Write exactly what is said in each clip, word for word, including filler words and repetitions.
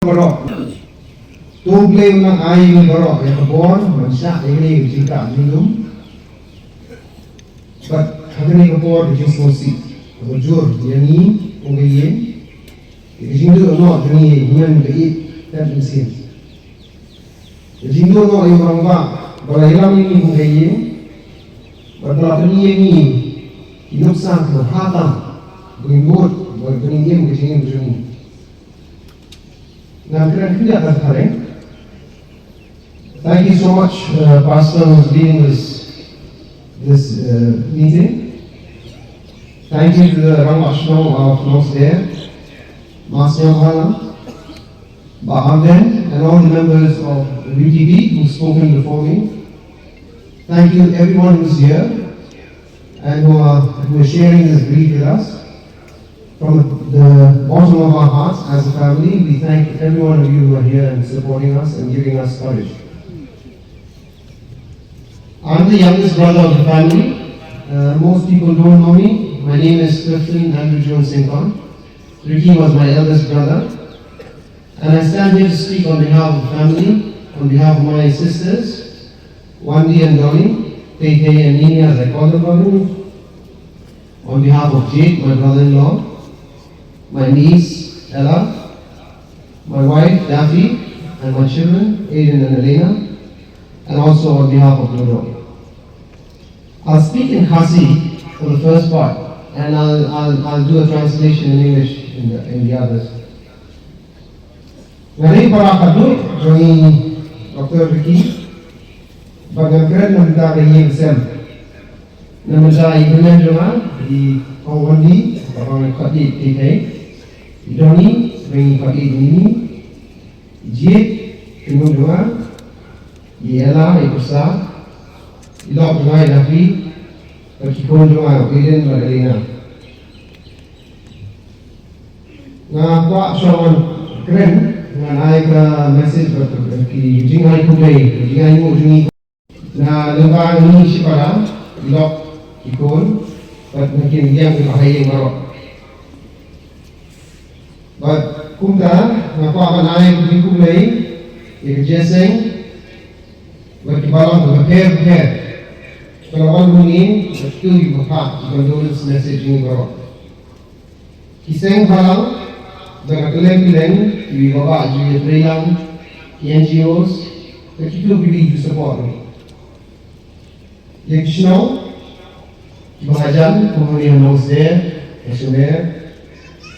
baroh. To U Blei un nang ai ïa ngi baroh ïa ka bor ban shah ïa kane ka jingkah jinglum. Bad ha kane ka por ka jingsngewsih kaba jur ïa ngi kum ka ïing, ïa ka jingduh noh jong ngi hynmen ka ïeit bad mynsiem. Ka jingduh noh ïa u rangbah ba la ïalam ïa ngi kum ka ïing, bad ba la pyni ïa ngi ki nuksa kiba bha tam ba ngin bud bad ba ngin im ka jingim jong ngi. Ngan kren khyndiat ka phareng. Thank you so much, uh, Pastor, who's leading this, this, uh, meeting. Thank you to the Rangbah Shnong of Nongstoiñ, Master Hana, Bah Arden, and all the members of the V T B who've spoken before me. Thank you everyone who's here and who are, who are sharing this grief with us. From the bottom of our hearts as a family, we thank every one of you who are here and supporting us and giving us courage. I'm the youngest brother of the family. Uh, most people don't know me. My name is Clifton Andrew Jones Singh Khan. Ricky was my eldest brother. And I stand here to speak on behalf of the family, on behalf of my sisters, Wendy and Dolly, Tay Tay and Nini, as I call them, on behalf of Jade, my brother-in-law, my niece, Ella, my wife, Daffy, and my children, Aiden and Elena, and also on behalf of Dodo. I'll speak in Khasi for the first part, and I'll, I'll, I'll do a translation in English in the, in the others. Nga dei para khadduh jong i Doctor Ricky, bad ngan kren na bynta ka ïing sem. Na bynta i hynmen jong nga, i Kong Wendy, kaba nga khot ïa i Tei Tei, i Donny, kaba nga khot ïa i Nini, i Jade, i kynhun jong nga, i Ella, i Pursa, i lok jong nga i Daffy, bad ki khun jong nga, Aiden bad Elena. Nga kwah shuwa ban kren, ngan ai ka message bad ki jingai khublei, ki jingai nguh jong ngi. Na lyngba ngi shipara, i lok, i khun, bad na ki nongïalam kiba ha ïing baroh. Bad kumta, nga kwah ban ai ka jingkhublei ïa ka jingïaseng bad ki balang kiba pher pher kiba la wan hangne, bad kito kiba phah ki condolence message ïa ngi baroh. Ki seng balang, da ka kylleng kylleng, kiwei babah ju ïatreilang, ki N G Os, bad kito kiwei ju support ngi. Ïa ki shnong kiba hajan, kum hangne ha Nongstoiñ, ha Sumner,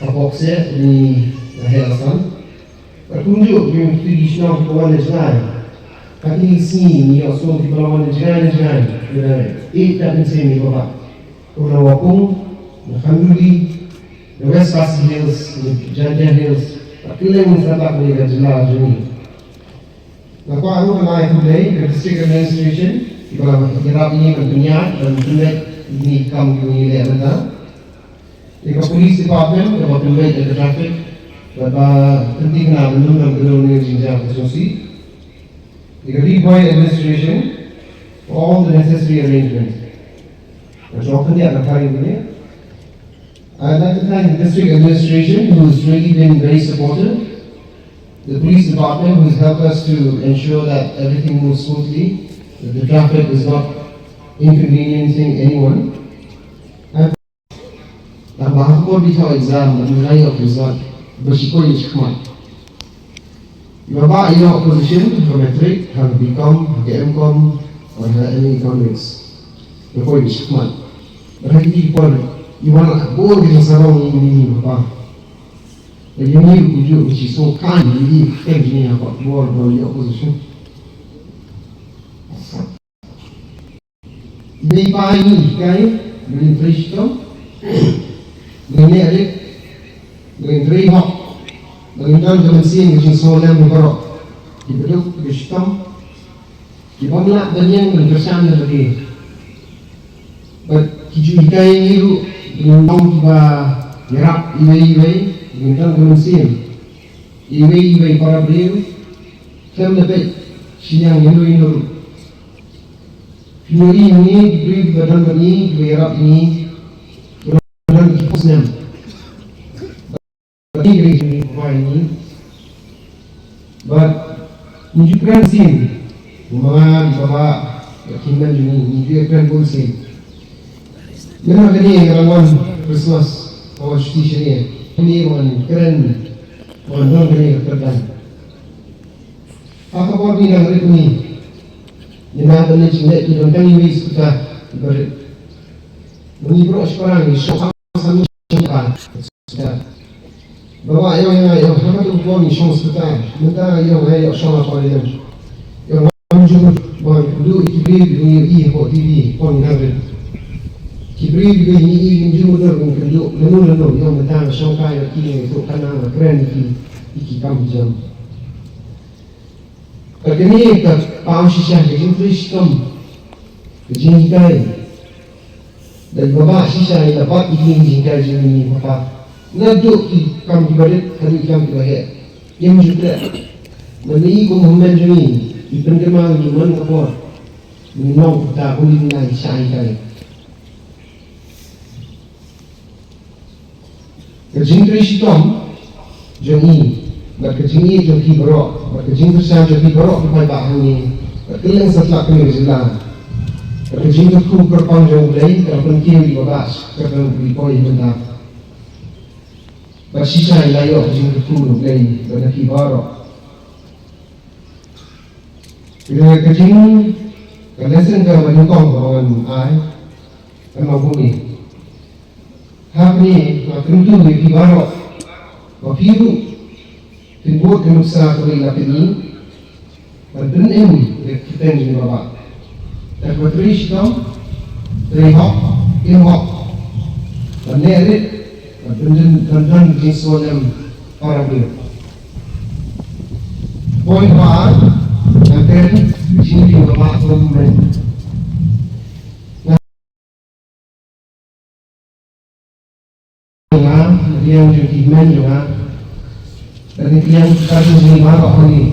ha Phokseh, ngi la heh la san. Bad kumjuh, ïa kito ki shnong kiba wan na jngai. Katni sngi ngi ïohsngew kiba la wan na jngai na jngai, kiba la ïeit bad mynsiem ïa i Baba. Kum na Wapung, na Khanduli, na West Khasi Hills, na Jaintia Hills, bad kylleng satlak na ka jylla jong ngi. Nga kwah ruh ban ai khublei ïa ka District Administration, kiba la ïarap ïa ngi ban pynïaid, ban pynleit ïa kine ki kam kiba ngi leh mynta. Ïa ka Police Department, kaba pynleit ïa ka traffic, bad ba pynthikna ban ym don kano kano ka jingjia kaba sngewsih. Ïa ka Ri Bhoi Administration, for all the necessary arrangements. Nga shu ong khyndiat na ka ri mynne. I'd like to thank the district administration, who's really been very supportive, the police department, who's helped us to ensure that everything moves smoothly, that the traffic is not inconveniencing anyone. And, uh, ba ha ka por ba ïoh exam, ba ngi ïoh result, ba shikoi ïa shikmat. Iba ba ïoh position ha ka matric, ha ka B Com, ha ka M Com, bad ha M A Economics. Ïa koi ïa shikmat. Bad ha kine ki por, i wan ha ka bor ki jingsarong ïa ngi, i Baba. Bad ïa ngi ruh kumjuh, ngi shu sngewkmen ïa ngi, khlem jingïa ha ka bor ba ïoh position. Dei ba ngi hikai, ba ngin trei shitom, ba ngin leh rit, ba ngin trei hok, ba ngin don ka mynsiem ka jingsngew lem baroh. Kiba duk, kiba shitom, kiba ym lah ban ïeng ban kyrshan ïa lade. Bad ki ju hikai ngi ruh, ba ngin long kiba ïarap iwei iwei, ba ngin don ka mynsiem iwei iwei para briew, khlem da peit shi liang ïano ïano ruh. Phi ïohi hangne, ki briew kiba don bad ngi, kiba ïarap ïa ngi, kiba don ki post snem. Bad ngi ki ri jong ngi, kiba ïa ngi. Bad ngi ju kren sien, ma nga, i Baba, bad ki hynmen jong ngi, ngi ju kren bun sien. Mynta kane ka rangwan Christmas ka wan shuti shane. Kane wan kren, wan don kane ka kyrdan. Ha ka por ngi nang rit ngi, ngi nang kane jingleh ki don tang iwei i sputa iba rit. Ngi baroh shipara ngi shong ha ka sami shong ka. Baba ïoh ïa nga ïoh ha ka tu por ngi shong sputa. Mynta ïoh nga ïoh shong ha por ïoh. Ïoh ngam ju mut ba ngi kynduh ïa ki briew ba ngi ïohi hapoh T V por ngi nang rit. Ki briew ba ngi ïohi ngim ju mutdur ba ngi kynduh lano lano, ïoh mynta nga shong kai ïa ki, nga ïathuh khana, nga kren ïa ki ïa ki kam ki jam. Ka kane ka paw shisha ka jingtrei shitom, ka jinghikai. Da i Baba shisha i la bat ïa kine ki jinghikai jong ngi, Baba. Naduh ki kam kiba rit haduh ki kam kiba heh. Ngim ju treh. Mynta i kum hynmen jong ngi, i pynkynmaw ïa ngi man ka por. Ngi long kumta kum i ngi nang shisha hikai. Ka jingtrei shitom jong ngi, bad ka jingïeit jong phi baroh, bad ka jingkyrshan jong phi baroh ki paidbah hangne, bad kylleng satlak kane ka jylla, bad ka jingkyrkhu kyrpang jong U Blei, ka la pynkiew ïa i Baba, ka la pynpoi mynta. Bad shisha i la ïoh ka jingkyrkhu U Blei bad na phi baroh. Ka jing, ka lesson kaba nyngkong kaba ngan ai, ka long kumne. Ha kane nga kyntu ïa phi baroh ba phi ruh phin bud ka nuksa kaba i la pyni, ban pynim ïa ka kyrteng jong i Baba. Da kaba trei shitom, trei hok, im hok, ban leh rit, ban pyndon, ban don ka jingsngewlem para briew. Point ba ar, nga kren ka jingim jong i Baba kum u hynmen. Nga, na ka liang jong ki hynmen jong nga, na ka liang ka jong ngi baroh hangne,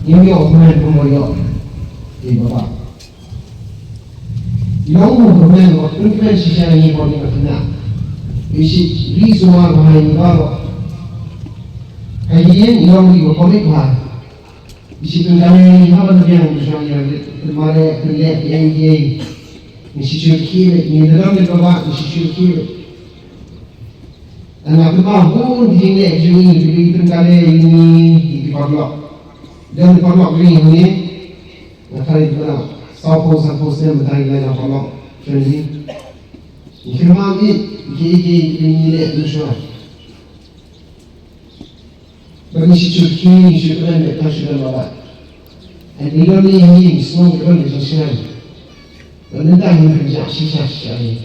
ngim ïoh hynmen kumba ïoh i Baba. I long u hynmen uba pynkmen shisha ïa ngi bad ïa ngi. I shi ri sumar ba ha ïa ngi baroh. Ha ïing i long ri uba comic ba. Ngi shu pynkylla ïa ngi haba ngi biang, ngi shu ïa ngi pynmareh, pynleh, pynïeng, pynïeng. Ngi shu shu khie beit, ngi da dang beit ba bah, ngi shu shu khie beit. Nga pynpaw bun ki jingleh jong ngi, ki pynkylla ïa ngi, ki paralok. Dang paralok ri hangne. Nga tharai ba saw phew, saw phew snem mynta ngi la ïa paralok. Ngi kyrmen ïa ki, ki, ki, ki leh mynshuwa. Ba ngi shu shu khie, ngi shu kren beit tang shu don ba bah. Hynrei ngi don ïa ngi, ngi sngew ka don ka jingsngewsih. Ba mynta ngi kynjah shisha shisha ïa ngi.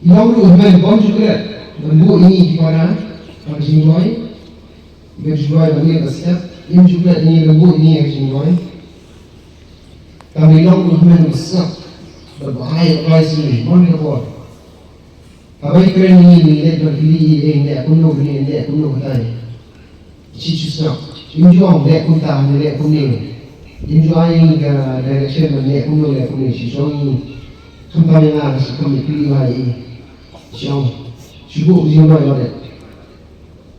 I long ruh u hynmen bym ju klet ban buh ïa ngi ki para ha ka jingroi. Ban ju roi ban ïa ka step. Im ju klet ïa ngi ban buh ïa ngi ha ka jingroi. Tang i long ruh u hynmen ba sngap ban ai advice ïa ngi man ka por. Haba i kren ïa ngi, ngi leit ban kylli ïa i, ngi leh kumno kane, ngi leh kumno katai. Shi shu sngap. Im ju ong leh kumta, ngi leh kumne. Im ju ai ïa ngi ka direction ban leh kumno, leh kumne. Shi shu ong ïa ngi. Khamtam ïa nga, shi kham ïa phi ïa i. Shi ong. Shu buh ka jingroi ba leh.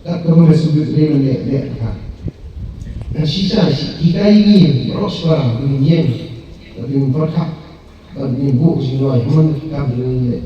Kat kaba me shu buh ka jingroi ban leh, leh kata. Ngan shisha, shi hikai ïa ngi, baroh shi para, ban ïeng. Ban pyrkhat. Bad ngin buh ka jingroi, man ka kam jong ngi leh.